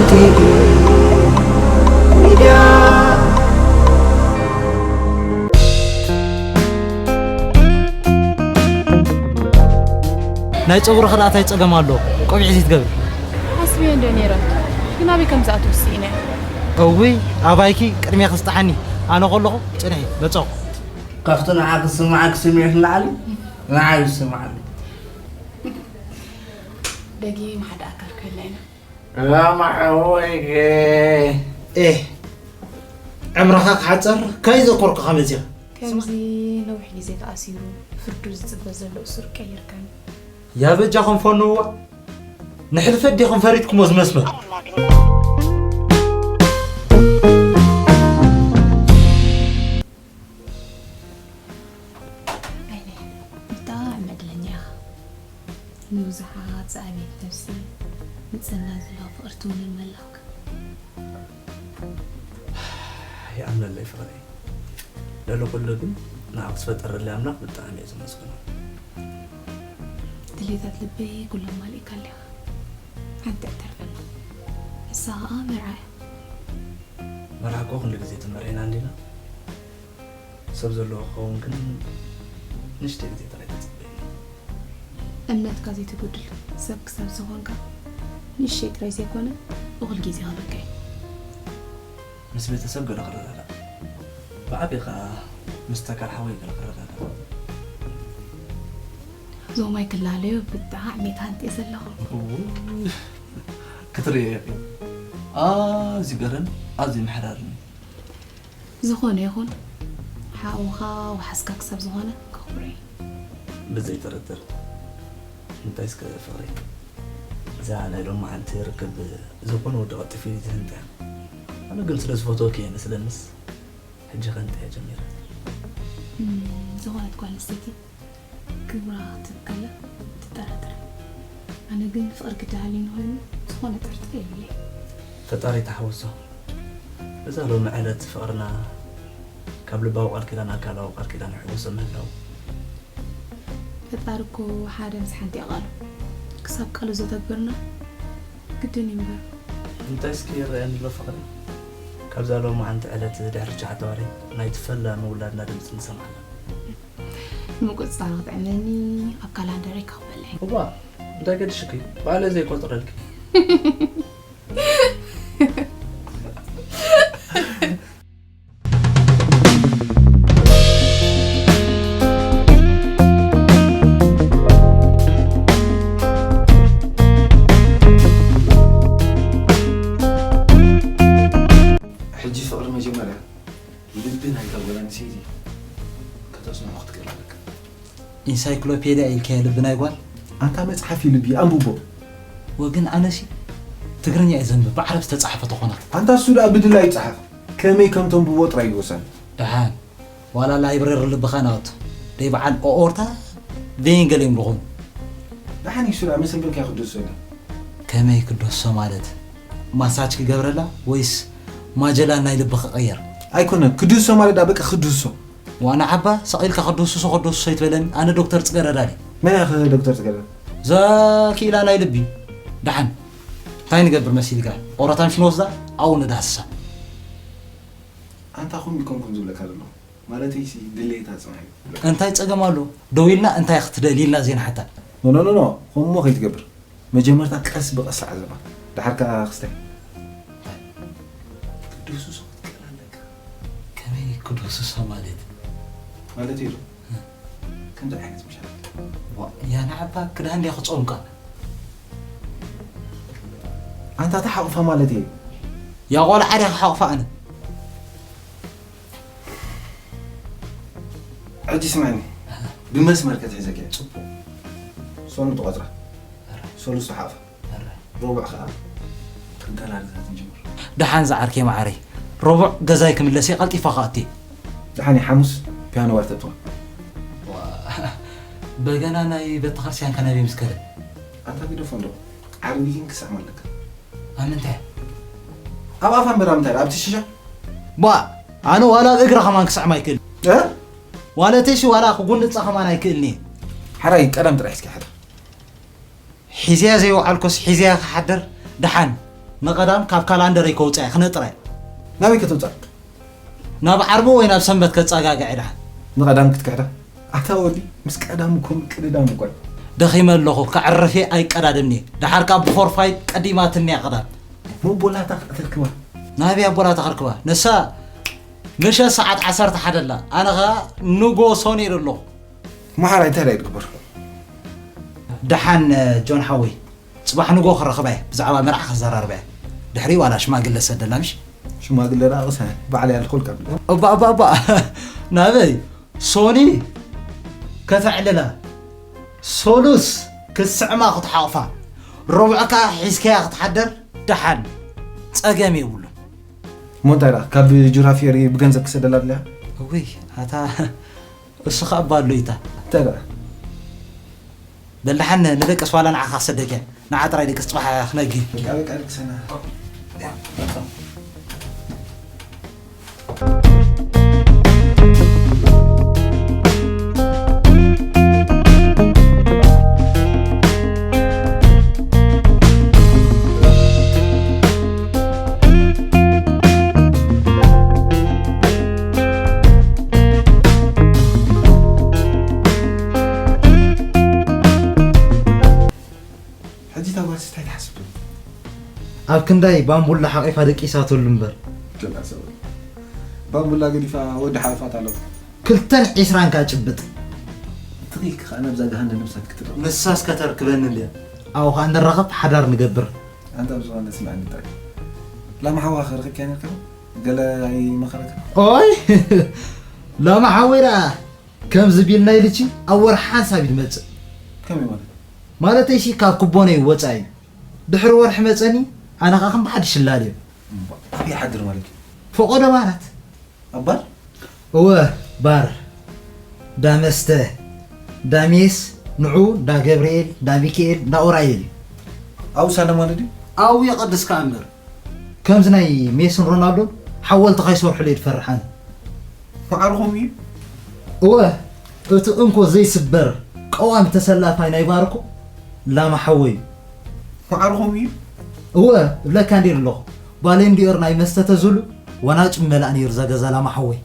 ቲቪ ሚድያ። ናይ ጸጉሪ ኸዳኣታይ ጸገም ኣሎ። ቆቢዕ ዘይትገብሪ። ሓስብዮ እንዶ ነይረ፣ ግን ኣበይ ከም ዝኣትው ስኢነ። እውይ፣ ኣባይኪ ቅድሚያ ክስጥሓኒ። ኣነ ከለኹ ጽንሒ፣ መጸኹ። ካብቲ ንዓኺ ዝስምዓኪ ስምዒት ንላዕሊ ንዓይ ይስምዓኒ። ደጊም ሓደ ኣካል ክህልና ኢና። ራማ ሓወይከ። ኤህ፣ ዕምርኻ ክሓጸር ከይዘኮርኩኻ መጺኻ። ከምዚ ነዊሕ ግዜ ተኣሲሩ ፍርዱ ዝጽበ ዘሎ እሱር ቀይርካኒ። ያ በጃኹም ፈንውዋ። ንሕልፈት ዲኹም ፈሪድኩሞ ዝመስመር። ኣይነ ብጣዕሚ ዕድለኛ ኢኻ። ንብዙሓት ዝኣበየት ነብሲ፣ ንጽና ዘለዋ ፍቕርቲ እውን ይመላኽካ። ይኣምነለይ ፍቕረይ። ልዕሊ ኩሉ ግን ንዓኺ ዝፈጠረለይ ኣምላኽ ብጣዕሚ እየ ዘመስግኖ። ድሌታት ልበይ ኩሎም ማሊእካ ኣለኻ። ሓንቲ እተርፈኒ። ንሳ ኸኣ መርዓ እያ። መርዓ እኮ ኩሉ ግዜ ትመርዕና እንዲና። ሰብ ዘለዎ ክኸውን ግን ንእሽተይ ግዜ ጥራይ ተጸበየኒ። እምነትካ ዘይተጎድል ሰብ ክሳብ ዝኾንካ፣ ንእሽተይ ጥራይ ዘይኮነ፣ እኹል ግዜ ክህበካ እዩ። ምስ ቤተሰብ ገለ ክረዳዳእ፣ ብዓቢ ከኣ ምስ ተካል ሓወይ ገለ ክረዳዳእ። ዞማይ ክላለዩ ብጣዕሚ እየ ተሃንጥየ ዘለኹ። እው፣ ክትርእዮ ኢኺ። ኣዝዩ ገረን ኣዝዩ መሕረርን። ዝኾነ ይኹን፣ ሓውኻ ወሓዝካ ክሳብ ዝኾነ ከኽብሮ እየ። ብዘይ ጥርጥር። እንታይ እስከ ፍቕረይ፣ እዛ ናይ ሎማዓንቲ ርክብ ዝኾነ ወዲ ቀልጢፉ እዩ ዝህንጥያ። ኣነ ግን ስለ ዝፈትወኪ እየ መስለንስ፣ ሕጂ ከንጥያ ጀሚረ። እም፣ ዝኾነት ጓል ኣንስተይቲ ክብራ ክትህብ ከላ ትጠራጠር። ኣነ ግን ፍቕሪ ግዲ ሃልዩኒ ኮይኑ ዝኾነ ጥርጥር የብለይ። ፈጣሪ ተሓወሶ። እዛ ሎሚ ዕለት ፍቕርና ካብ ልባዊ ቃል ኪዳን ኣካላዊ ቃል ኪዳን ይሕወሶ ምህላው። ፈጣሪ እኮ ሓደ ምስ ሓንቲ እዩ ቃሉ። ክሳብ ቃሉ ዘተግበርና ግድን እዩ እምበር። እንታይ እስኪ ይረኣየኒ ኣሎ ፍቕሪ? ካብዛ ሎማዓንቲ ዕለት ድሕሪ ትሽዓተ ወርሒ ናይቲ ፈላሚ ውላድና ድምፂ ንሰምዓላ። ምቁፅፃር ክጥዕመኒ ኣብ ካላንደረይ ከኽበለይ። እዋ፣ እንታይ ገድሽኪ? ባዕለ ዘይቆፅረልኪ። ሕጂ ፍቕሪ መጀመርያ ልቢ ናይታ ጓል ኣንስተይቲ ከተጽንዖ ክትክእል ኣለካ። ኢንሳይክሎፔድያ ኢልካዮ ልቢ ናይ ጓል? ኣንታ መጽሓፍ እዩ ልቢ፣ ኣንብቦ። ወግን ኣነሲ ትግርኛ እየ ዘንብብ፣ ብዓረብ ዝተጻሕፈ ተኾና። ኣንታ እሱ ደኣ ብድላይ ይጽሓፍ፣ ከመይ ከም ተንብቦ ጥራይ ይወሰን። ደሓን፣ ዋላ ላይብረሪ ልብኻ ናወት፣ ደይ በዓል ኦኦርታ ቬን ገሊኦም ዝኾኑ። ደሓን እዩ እሱ ደኣ መሰንበልካ ክደሶ ኢለ። ከመይ ክደሶ ማለት? ማሳጅ ክገብረላ ወይስ ማጀላን ናይ ልቢ ክቕየር? ኣይኮነን፣ ክድህሶ ማለት ደኣ በቃ ክድህሶ። ዋና ዓባ፣ ሰቒልካ ክድህስሶ፣ ክድህስሶ ይትበለኒ፣ ኣነ ዶክተር ጽገረዳ ድየ። መን ኢኻ ዶክተር ጽገረዳ? ዘኪኢላ ናይ ልቢ። ደሓን፣ እንታይ ንገብር መሲልካ? ኦሮታንሽ ንወስዳ፣ ኣብኡ ንዳህስሳ። ኣንታ ኹን ቢኮንኩም ዝብለካ ዘለኹ። ማለተይሲ ድሌታ ጽንዓዩ። እንታይ ጸገም ኣሎ? ደው ኢልና እንታይ ክትደሊ ኢልና ዜና ሓታ። ኖ፣ ኖ፣ ኖ፣ ኖ። ከምኡ ከይትገብር። መጀመርታ ቀስ ብቐስ ዓዘባ። ደሓር ከኣ ክስታይ። ክድህስሶ ክትክእል ኣለካ። ከመይ ክድህስሶ ማለት? ማለት እዩ ዶ? እ። ከምዚ ዓይነት ምሻል። ዋ፣ ያ ንዓባ ክዳን ድያ ክጾምካ? ኣንታ ተሓቑፋ ማለት እዩ። ያ ቆልዓ ድያ ክሓቑፋ ኣነ? ሕጂ ስምዐኒ፣ ብመስመር ክትሕዘካ እየ። ጽቡቕ። ሰኑ ትቖጽራ። ኣረ። ሰሉስ ትሓቑፋ። ኣረ። ሮቡዕ ከኣ ክንከላልታት ንጅምር። ደሓን ዝዓርከይ መዓረይ። ሮቡዕ ገዛይ ክምለስ እየ፣ ቀልጢፋ ክኣቱ እየ። ደሓን እየ፣ ሓሙስ ፒያኖ ባር ተእትዋ። ዋ፣ በገና ናይ ቤተክርስትያንካ ናበይ ምስ ከደ? ኣንታ ግደፎ እንዶ፣ ዓርቢ ግን ክስዕም ኣለካ። ኣብ ምንታይ? ኣብ ኣፋ እምበር ኣብ ምንታይ? ኣብቲ ሽሻ? ቧ፣ ኣነ ዋላ ኣብ እግራ ከማን ክስዕም ኣይክእል። እ? ዋለተይሲ ዋላ ክጉንጻ ከማን ኣይክእልኒ። ሓራይ ቀለም ጥራሕ እስኪ ሓዳ። ሒዝያ ዘይወዓልኩስ ሒዝያ ክሓድር ደሓን። ንቐዳም ካብ ካላንደረይ ከውፅኣ ክነጥራ እየ። ናበይ ከተውፅኣ? ናብ ዓርቢ ወይ ናብ ሰንበት ከፀጋግዐ ድሓን። ንቐዳም ክትክሕዳ? ኣታ ወዲ፣ ምስ ቀዳም እኮ ምቅድዳም እኮ እዩ። ደኺመ ኣለኹ፣ ከዕርፍ እየ፣ ኣይቀዳደምኒ። ደሓር ካብ ብፎርፋይት ቀዲማትኒ እያ ቀዳም። ሞቦላታ ክትርክባ? ናበይ ኣቦላታ ክርክባ? ንሳ ምሸት ሰዓት ዓሰርተ ሓደ ኣላ። ኣነ ኸኣ ንጎ ሶኒ ኢለ ኣለኹ። መሓራይ እንታይ ደኣ ይግበር? ደሓን ጆን ሓወይ፣ ጽባሕ ንጎ ክረኽባ እየ፣ ብዛዕባ መርዓ ክዘራርባ እየ። ድሕሪ ዋላ ሽማግለ ሰደላ ምሽ? ሽማግለ ደኣ ቅሰ፣ ባዕለይ ኣልኮል ካብ እባ፣ እባ፣ እባ። ናበይ? ሶኒ ከተዕልላ። ሶሉስ ክትስዕማ ክትሓቑፋ። ረቡዕ ከኣ ሒዝካያ ክትሓደር። ደሓን። ጸገም የብሉን። እሞ እንታይ ደኣ፣ ካብ ጁራፊየር ብገንዘብ ክሰደላ ድልያ? እውይ፣ ኣታ እሱ ኸኣ ባሎ ኢታ። እንታይ ደኣ? በል ደሓን ንደቅስ ዋላ ንዓኻ ክሰደልካ። ንዓ ጥራይ ደቅስ ጽባሕ ክነጊ። በቃ፣ በቃ፣ ደቅሰና። ሕጂ እታ ጓልስ እንታይ ትሓስብ? ኣብ ክንዳይ ባምቡላ ሓቂፋ ደቂሳትሉ እምበር። ጀላሰ ወይ። ባምቡላ ገዲፋ ወዲ ሓለፋት ኣሎ። ክልተን ዒስራን ከኣ ጭብጥ። ትኺክ ከኣ ናብዛ ገሃነም ነብሳ ክትእትው። ንሳስ ከተርክበኒ እንድያ። ኣብኡ ከኣ ንራኸብ ሓዳር ንገብር። ኣንታ ብዝኾነ ስምዐኒ ጥራይ። ላማ ሓዋ ከርኽብኪያ ነርካ? ገለ ኣይመኸረካ? ኦይ! ላማ ሓወይ ደኣ ከምዚ ቢልና ኢልቺ ኣብ ወርሒ ሓንሳብ እዩ ዝመጽእ። ከመይ ማለት? ማለተይሲ ካብ ኩቦነይ ወጻኢ እዩ። ድሕሪ ወርሒ መጸኒ፣ ኣነ ኸኣ ከም ብሓድሽ ይላል እየ። እምባ፣ ኣበይ ይሓድር ማለት እዩ? ፈቖዶ ባራት። ኣብ ባር? እወ፣ ባር። ዳመስተ፣ ዳሜስ፣ ንዑ፣ ዳገብርኤል፣ ዳሚካኤል፣ ዳኡራኤል እዩ። ኣብኡ ሳለ ማለት ድዩ? ኣብኡ የቐድስ ከኣ እምበር። ከምዚ ናይ ሜስን ሮናልዶን ሓወልቲ ከይሰርሑሉ እየ ዝፈርሕ ኣነ። ማዕርኹም እዩ? እወ፣ እቲ እንኮ ዘይስበር ቀዋሚ ተሰላፋይ ናይ ባር እኮ ላማ ሓወይ እዩ። ማዕርኹም እዩ? እወ፣ እብለካ እንድየ ኣለኹ። ባሌንዲዮር ናይ መስተ ተዝህሉ ዋናጭ ምመልኣ ነይሩ እዛ ገዛ ላማ ሓወይ።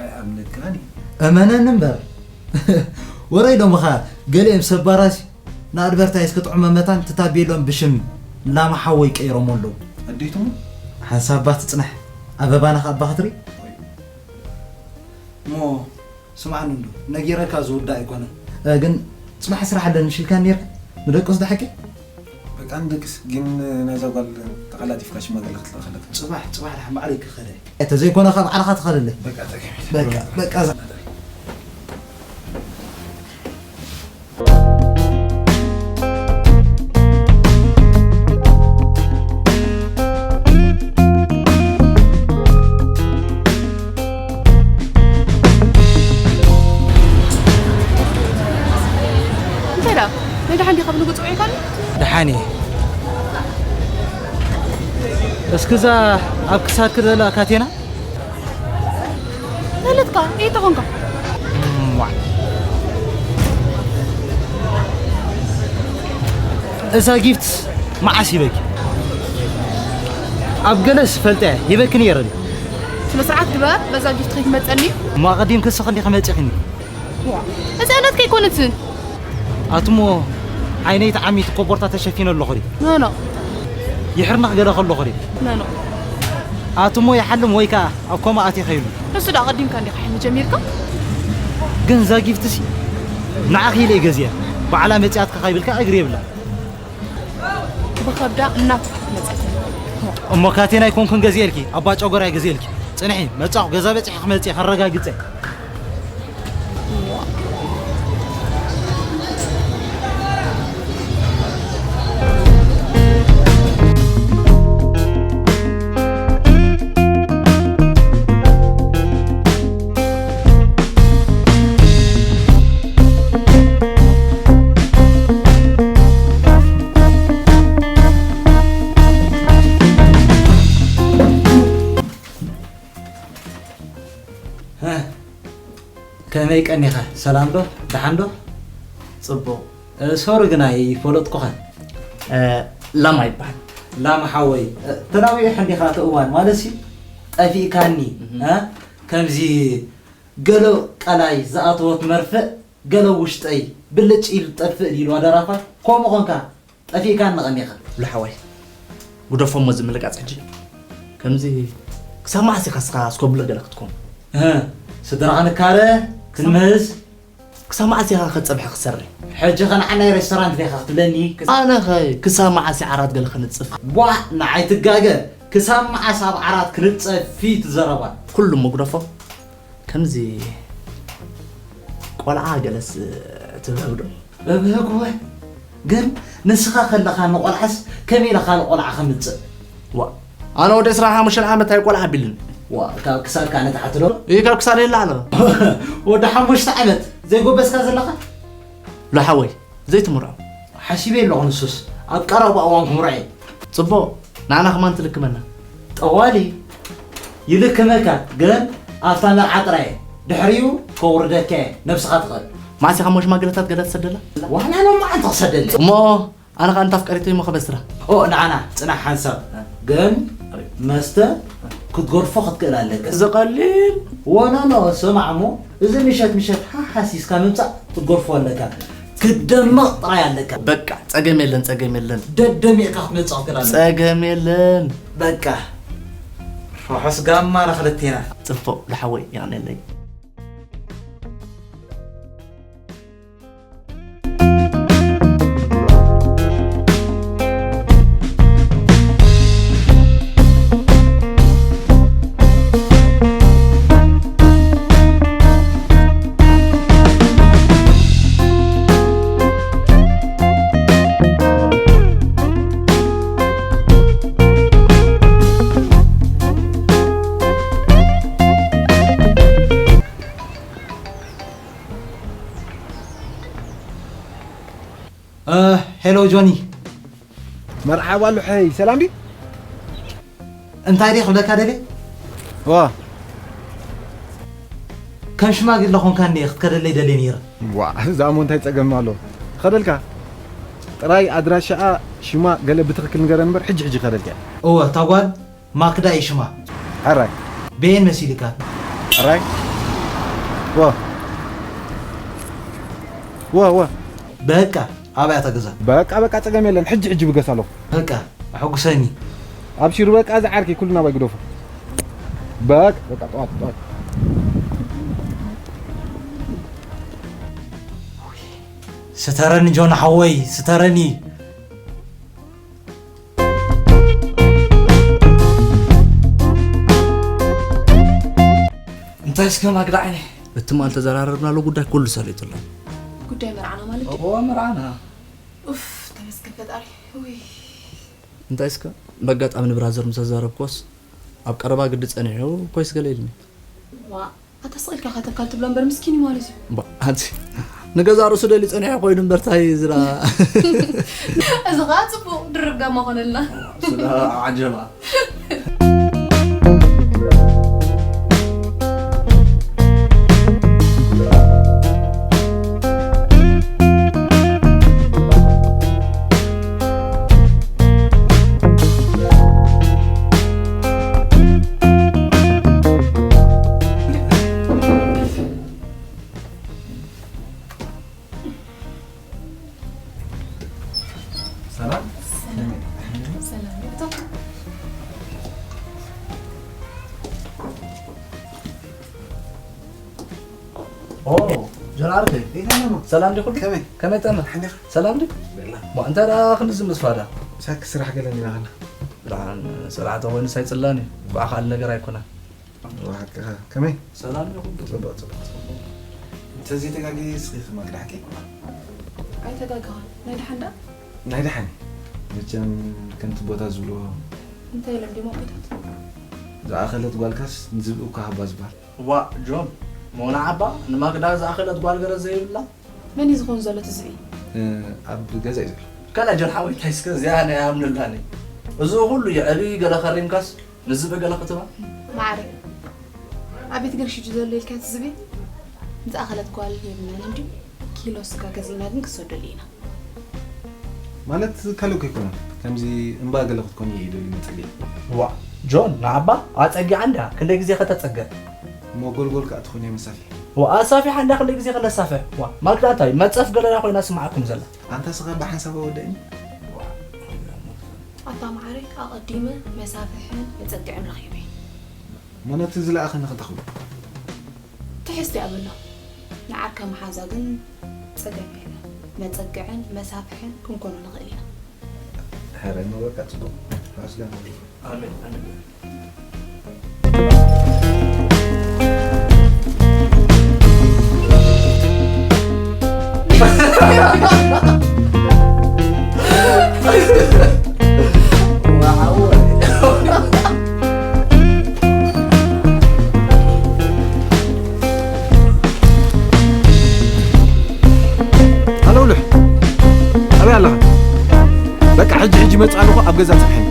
ኣይኣምነካን እየ። እመነኒ እምበር። ወረይ ሎምኻ ገሊኦም ሰብ ባራሲ ንኣድቨርታይዝ ክጥዕሞ መታን እቲ ታቤሎም ብሽም ላማ ሓወይ ቀይሮሞ ኣለዉ። ኣዴትሞ? ሓንሳብ እባ ትጽናሕ፣ ኣበባና ከኣ እባ ክትርኢ። እሞ ስምዓኒ እንዶ፣ ነጊረካ ዝውዳእ ኣይኮነን። እ፣ ግን ጽባሕ ስራሕ ኣለኒ ምሽ ኢልካኒ ነይርካ? ንደቅስ ደሓቂ? በቃ ንደቅስ፣ ግን ናይዛ ጓል ተቐላጢፍካ ሽማግለ ክትልእኸለካ። ጽባሕ፣ ጽባሕ ደሓን ባዕለይ ክኸደ። እንተ ዘይኮነ ካብ ባዕልኻ ትኸደለይ። በቃ ጸገም የለን። በቃ፣ በቃ፣ እዛ እንታይ ደኣ? ናይ ደሓን ዲኻ ብንጉ ጽውዒካኒ? ደሓን እየ። እስኪ እዛ ኣብ ክሳድኪ ዘላ ካቴና? ዘለትካ፣ ኢድ ተኾንካ። እም፣ ዋዕ። እዛ ጊፍት መዓስ ሂበኪ? ኣብ ገለስ ፈልጠ ሂበኪ ነይረ። ስነ ስርዓት ግበር፣ በዛ ጊፍት ከይትመጸኒ። እሞ ኣቐዲምኪ እስኺ እንዲኺ መጺኺኒ። ዋ፣ እዛ ናትካ ኣይኮነትን። ኣቱሞ ዓይነይ ተዓሚቱ ኮቦርታ ተሸፊነ ኣለኹ ድዩ? ኖ፣ ኖ። ይሕርነኽ ገለ ከለኹ ድዩ? ኖ፣ ኖ። ኣቱሞ ይሓልም ወይ ከኣ ኣብ ኮማ ኣትየ ከይሉ። ንሱ ደኣ ኣቐዲምካ እንዲኻ ሕልሚ ጀሚርካ? ግን እዛ ጊፍትሲ ንዓኺ ኢለ እየ ገዚአ። ባዕላ መጺኣትካ ከይብልካ እግሪ የብላ። ብኸብዳ እናፍታሕት መጸት። እሞ ካቴና ኣይኮንኩን ገዚኤልኪ፣ ኣባ ጨጎራ እየ ገዚኤልኪ። ጽንሒ፣ መጻኹ፣ ገዛ በጺሐ ክመጽእ ከረጋግጸ። ሀ፣ ከመይ ቀኒኻ? ሰላም ዶ? ደሓን ዶ? ጽቡቕ። እ፣ ሶሪ ግን ኣይፈለጥኩኻን። እ፣ ላማ ይበሃል። ላም ሓወይ፣ ተናዊሕ እንዲኻ እቲ እዋን ማለት ሲ ጠፊእካኒ። እ? ከምዚ ገሎ ቀላይ ዝኣተወት መርፍእ ገሎ ውሽጠይ ብልጭ ኢሉ ጠፍእ ኢሉ ኣደራፋ። ከምኡ ኾንካ ጠፊእካኒ ቀኒኻ። ሉሓወይ፣ ጉደፎ እሞ ዝምልቃፅ ሕጂ ከምዚ ክሳብ መዓስ ኢኻ እስኻ ኣስኮብሎ ገለ ክትኮን? እህ፣ ስድራ ክንካረ ክንምህዝ። ክሳብ መዓስ ኢኻ ከፀብሐ ክሰርሕ? ሕጂ ኸ ንዓናይ ሬስቶራንት ዲኻ ክትብለኒ? ኣነ ኸ ክሳብ መዓስ ዓራት ገለ ክንፅፍ? ቧዕ ንዓይ ትጋገ። ክሳብ መዓስ ኣብ ዓራት ክንፀፊ ትዘረባ? ኩሉ እሞ ጉደፎ ከምዚ ቆልዓ ገለስ ትብህግ ዶ? እብህግ ወ ግን ንስኻ ከለኻ ንቆልዓስ ከመይ ኢለ ካልእ ቆልዓ ከምፅእ? ዋ ኣነ ወደ ዕስራን ሓሙሽተን ዓመት ኣይቆልዓ ኣቢልኒ። ዋ ካብ ክሳድካ ንታሕቲ ዶ? ይህ ካብ ክሳድ የለ ኣለ። ወዲ ሓሙሽተ ዓመት ዘይጎበዝካ ዘለኻ? ሉሓወይ ዘይትምርዖ። ሓሲበ ኣለኹ ንሱስ ኣብ ቀረባ እዋን ክምርዖ እየ። ፅቡቕ ንዓና ከማን ትልክመና። ጠዋሊ ይልክመካ ግን ኣብታ መርዓ ጥራይ ድሕሪኡ ከውርደካ እየ ነብስኻ ትኽእል። መዓስ ኢኻ እሞ ሽማግለታት ገለ ትሰደላ? ዋላ ሎማዓንቲ ክሰደለይ። እሞ ኣነ ኸኣ እንተ ኣፍቀሪተይ እሞ ከበስራ። ኦ ንዓና ጽናሕ ሓንሳብ ግን መስተ ክትገድፎ ክትክእል ኣለካ። ዝቐሊል ወኖኖ ስማዕ እሞ እዚ ምሸት ምሸት ሓሓሲስካ ምምጻእ ክትገድፎ ኣለካ። ክትደምቕ ጥራይ ኣለካ። በቃ ጸገም የለን ጸገም የለን። ደደሚቕካ ክትመጽእ ክትክእል ኣለካ። ጸገም የለን። በቃ ርሑስ ጋማ ንኽልቴና። ጽቡቕ ዝሓወይ የቐንየለይ። ሄሎ ጆኒ። መርሓባ ሉሐይ፣ ሰላም ድዩ? እንታይ ድየ ክብለካ ደልየ? ዋ ከም ሽማግለ ኾንካ እንድየ ክትከደለይ ደልየ ነይረ። ዋ እዛ እሞ እንታይ ጸገም ኣሎ? ትኸደልካ ጥራይ ኣድራሻኣ ሽማ ገለ ብትኽክል ንገረኒ እምበር ሕጂ ሕጂ ይኸደልካ እየ። እወ እታ ጓል ማክዳ እዩ ሽማ። ሕራይ። በየን መሲልካ? ሕራይ። ወ ወ ወ። በቃ ኣበይ እያ እታ ገዛ? በቃ በቃ ጸገም የለን። ሕጂ ሕጂ ብገስ ኣለኹ። በቃ ኣሐጉሰኒ። ኣብሽር በቃ እዚ ዓርከይ ኩሉ ናባይ ግደፎ። በቃ በቃ ጠዋት ጠዋት። ስተረኒ ጆን ሓወይ ስተረኒ። እንታይ እስከ ማግዳ ዓይነይ? እቲ ማል ተዘራረብናሉ ጉዳይ ኩሉ ሰሊጡልና። ጉዳይ መርዓና ማለት ድዩ? እዎ መርዓና። ኡፍ ተመስገን ፈጣሪ። ውይ እንታይ እስከ በጋጣሚ ንብራዘር ምስ ኣዛረብኮስ ኣብ ቀረባ ግዲ ጸኒሑ ኮይስ ገለ ኢልኒ። ዋ ኣታ ስቕ ኢልካ ከተካል ትብሎ እምበር ምስኪን እዩ ማለት እዩ። እባ ኣንቲ ንገዛእ ርእሱ ደልዩ ጸኒሑ ኮይኑ እምበር ታይ ዝራ እዚ ኸዓ ጽቡቕ ድርብ ጋማ ኾነልና። ስለ ዓጀባ። ኦ ጀናርክ ሰላም ዲኹም? ከመይ? ከመይ ጠና? ሓኒኽ? ሰላም ዲ? በላ። ሞ እንታይ ደኣ ክንዚ ምስፋዳ? ሳክ ስራሕ ገለ ኒና ኸና። ብርሃን ስራሕ ተኾይኑ ሳይጽላኒ። ብኣኻል ነገር ኣይኮነን። ብሓቅኻ ከመይ? ሰላም ዶ ኩሉ? ጽቡቕ ጽቡቕ ጽቡቕ። እንተዘይተጋግየ እስኺ ክመቅዳሕኪ። ኣይተጋገኻን። ናይ ደሓን ደኣ? ናይ ደሓን። መቸም ከምቲ ቦታ ዝብልዎ። እንታይ ኢሎም ድዮም ኣቦታት? ዝኣኸለት ጓልካስ ንዝብኢ እኳ ሃባ ዝበሃል። ዋእ ጆን ሞና ዓባ ንማግዳ ዝኣኸለት ጓል ገረድ ዘይብላ። መን እዩ ዝኸውን ዘሎ እቲ ዝብኢ? ኣብ ገዛ እዩ ዘሎ። ካልእ ጆን ሓወይ እንታይ እስከ እዚኣ ናይ ኣምንላኒ። እዚ ኩሉ የዕቢ ገለ ከሪምካስ ንዝብኢ ገለ ክትባ። ማዕረ ኣቤት ገርሽጁ ዘሎ ኢልካ እቲ ዝብኢ? ዝኣኸለት ጓል የብልናን እንድዩ ኪሎ ስጋ ገዚእና ግን ክሰደሉ ኢና። ማለት ካልእ እኮ ኣይኮነን። ከምዚ እምባ ገለ ክትኮኒ እየ ደልዩ መጸጊዕ። ዋ ጆን ንዓባ ኣጸጊዓ እንዳ ክንደይ ግዜ ከተጸግዕ? እሞ ጎልጎል ከኣ ትኾኒ መሳፊሕ። ዋ ኣሳፊሓ እንዳ ክንደይ ግዜ ክነሳፍሕ? ዋ ማግዳ እንታይ መጸፍ ገለላ ኮይና ስማዓኩም ዘላ። ኣንታ ስኻ ብሓንሳብ ወደእኒ። ኣታ መዓረይ ኣቐዲመ መሳፍሕን መጸግዕን ረኺበ። እሞ ነቲ ዝለኣኸኒ ክተኽብሎ። ትሕዝቲ ኣብሎ። ንዓርከ መሓዛ ግን ጸገም የለን። መጸግዕን መሳፍሕን ክንኮኖ ንኽእል ኢና። ሕራይ መበቃ ጽቡቕ። ራስገን። ኣሜን ኣሜን። ሃሎ ሉሕ፣ ኣበይ ኣለኻ? በቃ ሕጂ ሕጂ መጽእ ኣለኹ፣ ኣብ ገዛ ጽንሐኒ።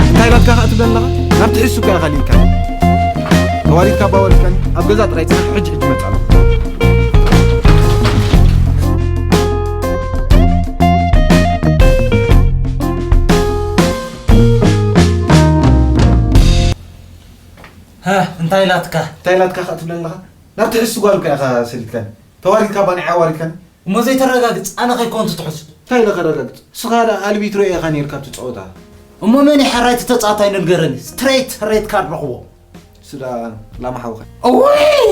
እንታይ ኢላትካ ከኣ ትብለኒ ኣለኻ? ናብቲ ሕሱ እኮ ኢኻ ልኢልካኒ። ተዋሪድካ እባ ወሪድካኒ፣ ኣብ ገዛ ጥራይ ጽናሕ፣ ሕጂ ሕጂ መጽእ ኣለኹ። እንታይ ኢላትካ? እንታይ ኢላትካ ከኣ ትብለኒ ኣለኻ? ናብቲ ሕሱ ጓል እኮ ኢኻ ሰዲድካኒ። ተዋሪድካ እባ ንዓይ ኣዋሪድካኒ። እሞ ዘይተረጋግጽ ኣነ ከይኮንቱ ትሕሱ እንታይ ኢለ ከረጋግጽ ስኻ ደኣ ኣልቢትሮ ኢኻ ኔርካ ኣብቲ ጸወታ እሞ መን ይሐራይ ተጻዋታይ ንገረኒ ስትሬት ሬት ካርድ ረኽቦ ስዳ ላማ ሓውኻ እውይ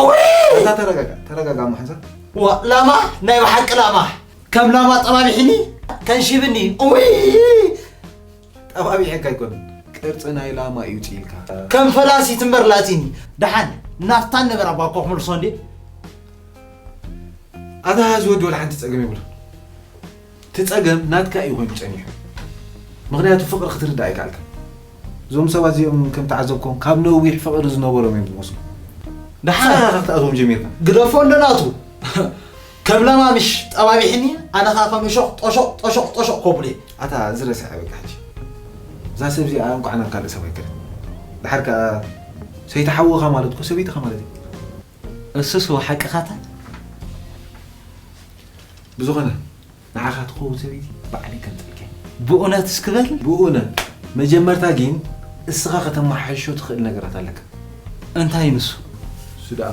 እውይ እታ ተረጋጋ ተረጋጋ ማሕዛ ዋ ላማ ናይ ብሓቂ ላማ ከም ላማ ጠባቢሕኒ ከንሽብኒ እውይ ጠባቢሐካ ኣይኮነን ቅርጺ ናይ ላማ እዩ ጽኢልካ ከም ፈላሲት እምበር ላጺኒ ደሓን ናፍታን ነበራ ባኮ ክምልሶ እንዴ ኣታ እዚ ወዲ ወላ ሓንቲ ጸገም የብሉን እቲ ጸገም ናትካ እዩ ኮይኑ ጸኒሑ ምኽንያቱ ፍቕሪ ክትርዳእ ኣይከኣልካን እዞም ሰባት እዚኦም ከም ተዓዘብኮም ካብ ነዊሕ ፍቕሪ ዝነበሮም እዮም ዝመስሉ ደሓን ክትኣትዎም ጀሚርካ ግደፎ እንዶ ናቱ ከም ለማምሽ ጠባቢሕኒ ኣነ ኸዓ ከም እሾቕ ጦሾቕ ጦሾቕ ጦሾቕ ከብሎ እየ ኣታ እዚ ረስዐ በቃ ሕጂ እዛ ሰብ እዚኣ እንኳዕ ናብ ካልእ ሰብ ኣይከደት ድሓር ከኣ ሰይቲ ሓውኻ ማለት እኮ ሰበይትኻ ማለት እዩ እሱስ ሓቅኻታ ብዝኾነ ንዓኻ ትኸውን ሰበይቲ ባዕለይ ከምጽልከ ብእውነት እስክበል ብእውነት መጀመርታ ግን እስኻ ከተመሓይሾ ትኽእል ነገራት ኣለካ እንታይ ንሱ እሱ ደኣ